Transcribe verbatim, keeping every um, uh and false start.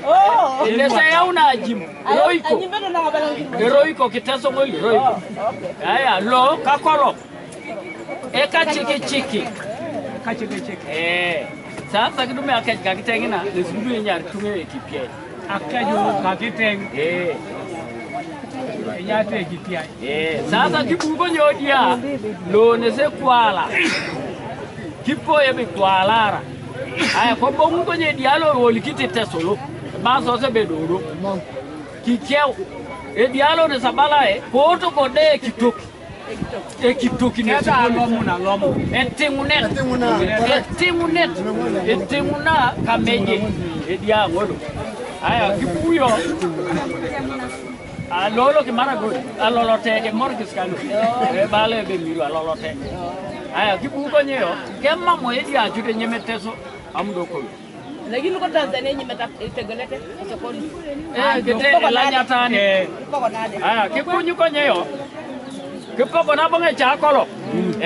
Oh. Ine sa yau na ajim. Ayo, Royco. Ajim bedo na ngabala ngim. E Royco, Kiteso ng'oji Royco. Oh, okay. Aya, lo, ka kolo. E ka chiki chiki. Ka chiki chiki. Eh. Sasa kidume akech ka kiteng' ina, nisikidu inyar tunge e kipie. Akeju ka kiteng'. Eh. Inyar te kipie. Eh. Sasa kibugo nyodia, lo ne se kwala. Kipo ye bi kwalara. Aya, ko bongu ko nye dialo woli kiti tesolo. Ba so se bedo do. Kikiew. E dialo ne sabala e, ko to ko de kitok. E kitoki ne. Keda alomu na alomu. E ting'unet. E ting'unet. E ting'unet. E ting'una kameje. E dia ngolo. Aya, kipuyo. A lolo ki mara godi. A lolo te ke mor kiskano. E bale be miru a lolo te. Aya, kipu ko nyeyo. Ke mamo e dia chute nyeme teso. Amudo ko. Lakini ko Tanzania nyime ta tegelete sokoni. Eh, kete elanya tani. Poko nade. Aya, kikunyu ko nyeyo. Kipoko na bonge chakolo.